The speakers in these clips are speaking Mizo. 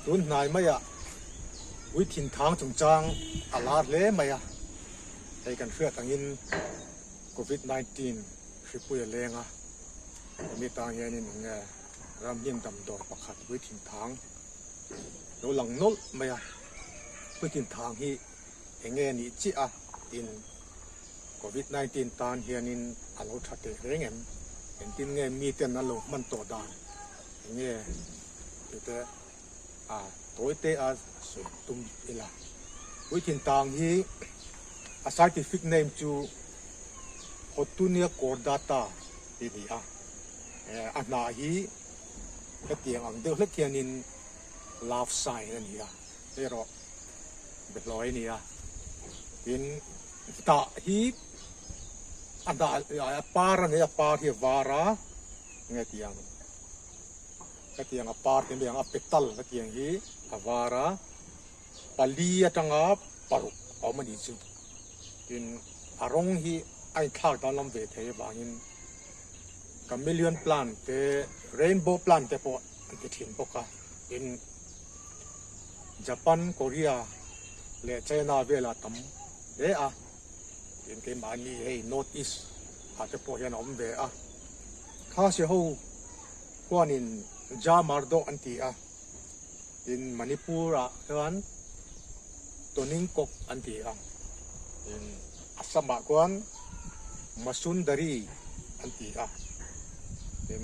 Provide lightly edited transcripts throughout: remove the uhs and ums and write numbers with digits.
Tun hnai maiah ui thinthang chungchang a lar hle mai a, hei kan hriat angin Covid 19 hripui a leng a, hemi tang hianin eng nge ramhnim damdawi pakhat ui thinthang lo lang nawlh mai a, ui thinthang hi eng nge nih chiah a tin Covid 19 tan hianin a lo tha teh reng em? Engtin nge miten an lo hman tawh dan? Eng nge tih te a tawi te a sawi tum ila. Puithin tang hi a scientific name chu Houttuynia cordata tih a ni a. A hnah hi hetiang ang deuh hlek hianin love sign a ni a, hei erawh behlawi a ni a. Tin, hnah hi a hnah a par a ni a, a par hi a var a, enge tiang. Hetiang a par te mai ang a petal hetiang hi a var a, pali atanga paruk a awm a nih chu. Tin, a rawng hi a inthlak danglam ve thei avangin chameleon plant te, rainbow plant te pawh an ti thin bawk a. Tin, Japan, Korea leh China velah tam hle a. Tin, keimahni hei North East ah te pawh hian a awm ve a. Khasi ho khuanin Jamardo an ti a, tin Manipur ah chuan Toningkok an ti a, tin Assam ah khuan Masundari an ti a, tin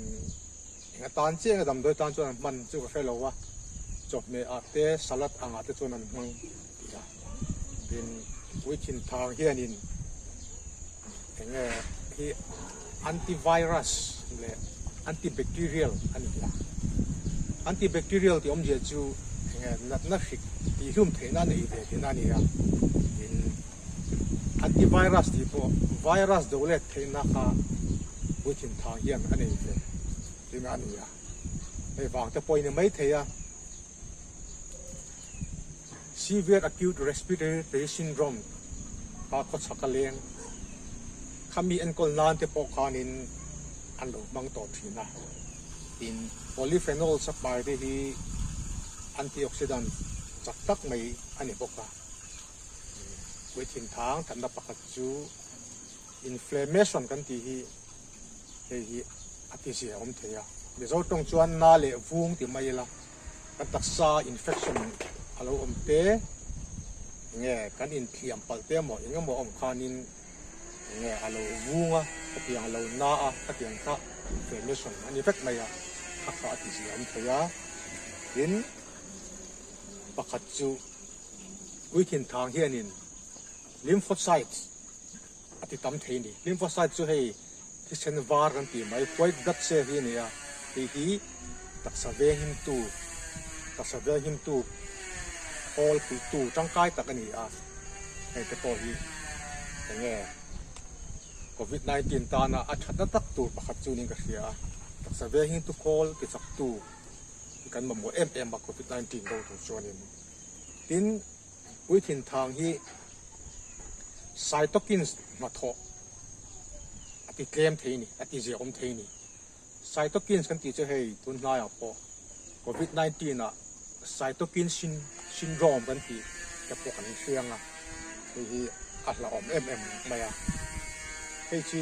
eng atan chiah nge damdawi tan chuan an hman chu ka hre lo a, chawhmeh ah te salad ang ah te chuan an hmang ti a, tin Puithinthang hianin eng nge hi antivirus leh antibacterial a ni a. Antibacterial tih awmzia chu eng nge natna hrik tihhlum theihna a nei ve tihna a ni a. Tin, antivirus tih pawh virus do let theihna kha puithin thang hian a nei ve tihna a ni a. Hei vang te pawhin a ni maithei a. Severe Acute Respiratory Syndrome kha khawchhak a leng. Khami enkawl nan te pawh khanin an lo hmang tawh thin a. Tin, polyphenols a pai te hi antioxidant chak tak mai a ni bawk a. Puithin thang thatna pakhat chu inflammation kan tih hi hei hi a ti zia awm thei a. Mizo tawng chuan na leh vung ti mai ila. Kan taksa infection a lo awm te, enge kan inthiam palh te emaw eng emaw a awm khanin enge a lo vung a, khatiang a lo na a, khatiang kha inflammation a ni vek mai a, kha kha a tizia awm thei a. Tin, pakhat chu puithin thang hianin lymphocytes a ti tam thei a ni. Lymphocytes chu hei thisen var kan tih mai, white blood cell hi a ni a, hei hi taksa venghimtu, taksa venghimtu khawl puitu tangkai tak a ni a, hei te pawh hi eng nge Covid 19 tana a thatna tak tur pakhat chu niin ka hria a, taksa venghimtu khawl tichaktu hi kan mamawh em em a Covid 19 do tur chuanin. Tin, Puithin thang hi cytokines hnathawh a ti tlem thei a ni, a ti ziahawm thei a ni. Cytokines kan tih chu hei tun hnaiah pawh Covid 19 ah cytokine syndrome kan tih te pawh kan hriang a, hei hi a hlauhawm em em mai a. Hei chu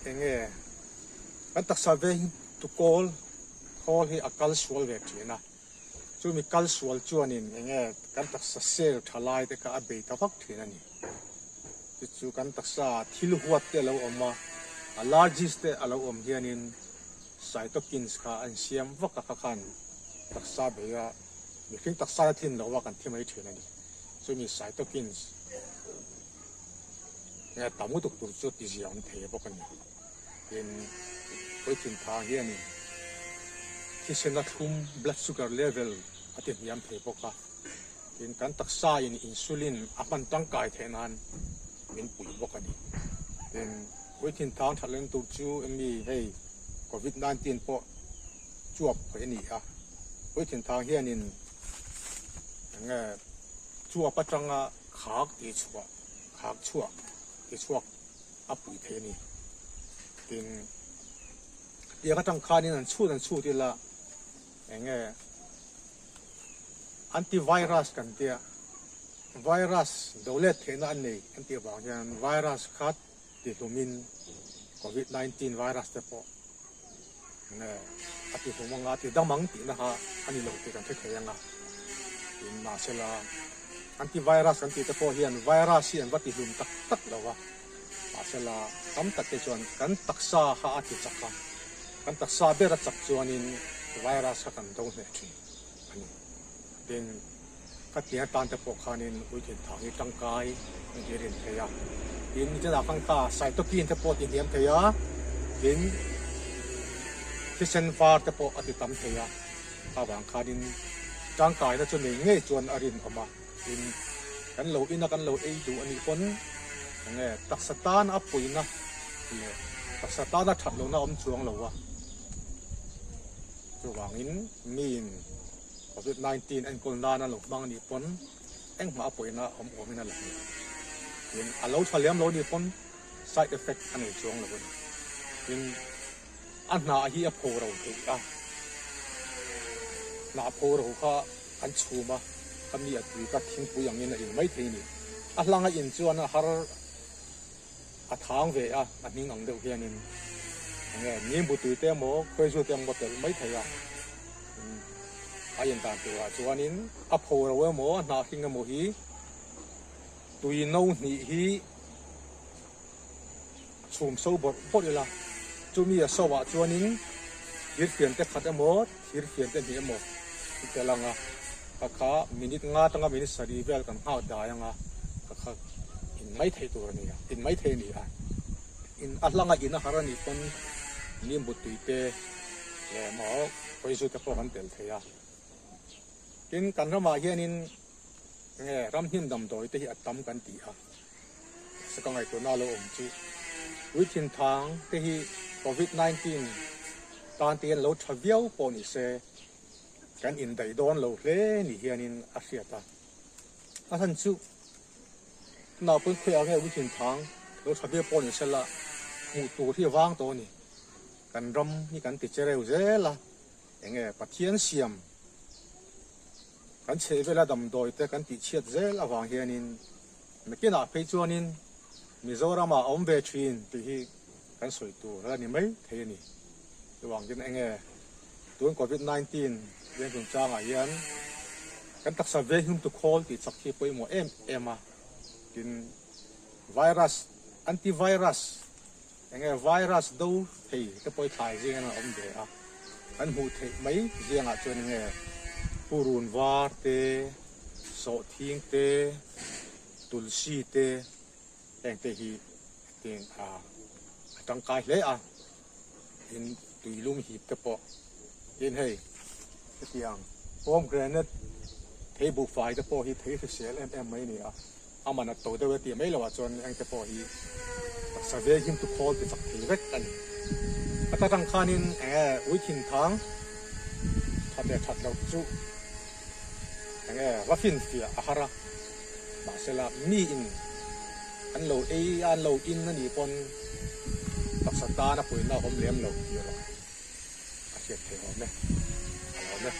eng nge kan taksa veng tukawl khawl hi a kal sual ve thin a. Chumi kal sual chuanin eng nge kan taksa cell tha lai te kha a bei ta vak thin a ni. Chu chu kan taksa thil huat te a lo awm a, allergies te a lo awm hianin cytokines kha an siam vak a kha khan taksa bei a, mihring taksa a tlin lo a kan thi mai thin a ni. Chumi cytokines nge tam lutuk tur chu tizia awm thei bawk a ni. Tin, puithin tha hianin thisena thlum, blood sugar level, a ti hniam thei bawk a. Tin, kan taksa in insulin a hman tangkai theih nan min pui bawk a ni. Tin, puithin thang that leng tur chu emi hei Covid 19 pawh chuap khawih a ni a. Puithin thang hianin enge chuap atanga khak tih chhuah, khak chhuah ti chhuak a pui thei a ni. Tin, tiang atang khanin an chhut an chhut ila eng nge Antivirus kan tia virus do let theihna a nei an tih avang hian virus kha tihlumin covid 19 virus te pawh nge a tihlum anga a tidam ang tihna kha a ni lo tih kan hre thei anga tin mahsela antivirus kan tih te pawh hian virus hi an va tihlum tak tak lo a mahsela tam tak te chuan kan taksa kha a ti chak a kan taksa ber a chak chuanin virus kha kan do hneh thin a ni. Tin, ka tia tan te pawh khanin uithin thang hi tangkai an ti rin thei a. Tin, nichinah khan kha cytokine te pawh a ti hniam thei a, tin thisen var te pawh a ti tam thei a. Kha vang khanin tangkaina chu nei ngei chuan a rinawm a. Tin, kan lo ina kan lo ei duh a nih pawn enge taksa tan a puina leh taksa tana that lohna a awm chuang lo a. Chuvangin miin Covid 19 enkawl nana lo hmang anih pawn engmah a pawina awm awmin a lang lo. Tin, a lo tha lem lo anih pawn side effect a nei chuang lo a ni. Tin, a hnah hi a pho ro theih a, hnah pho ro kha an chhum a, a mi a tui kha thingpui angin a in mai thei a ni. A hlang a in chuan a har a thang ve a, a hming ang deuh hianin enge nimbu tui te emaw khawizu te emaw telh mai thei a, a in dan turah chuanin a pho ro emaw a hnah hring emaw hi tui no hnih hi chhum so bawrh bawrh ila, chumi a so ah chuanin thirfian te khat emaw thirfian te hnih emaw i telh ang a, ka kha minute nga atanga minute sarih vel kan nghak dai ang a, ka kha in mai theih tur a ni a, in mai thei a ni a, in a hlanga in a har a nih pawn nimbu tui te leh maw khawizu te pawh kan tel thei a, tin kan ramah hianin nge ramhnim damdawi te hi a tam kan ti a. Mahse ka ngaihtuahna lo awm chu Uithin thang te hi Covid 19 tan te hian lo tha viau pawh ni se kan indaih dawn lo hle ni hianin a hriat a. A chhan chu naupang khawiah nge Uithin thang lo tha viau pawh ni se la hmuh tur hi a vang tawh a ni. Kan ram hi kan ti che reu zel a, enge Pathian siam kan chhehvela damdawi te kan tihchhiat zel avang hianin Nakinah phei chuanin Mizoramah a awm ve thin tih hi kan sawi tur a la ni mai thei a ni. Chuvangin enge tun Covid 19 leng chungchangah hian kan taksa venghlum tu khawl tih chak hi pawimawh em em a, tin virus, antivirus, enge virus do thei te pawh hi thlai zingin an awm ve a, kan hmuh theih mai zingah chuan enge purun var te, Sawhthing te, tulsi te heng te hi hetiang a a tangkai hle a, tin tuilum hip te pawh tin hei hetiang pomegranate thei buhfai te pawh hi thei hrisel em em mai a ni a, a man a to deuh e tih mai loh ah chuan eng te pawh hi taksa veng him tu khawl ti chak thei vek a ni. A ta tang khanin eng nge uithin thang that leh that loh chu. Enge va finfiah a har a, mahsela miin an lo ei a, an lo in a nih pawn taksa tan a puihna a awm lem lo tih erawh a hriat theih awm e, a lawm e.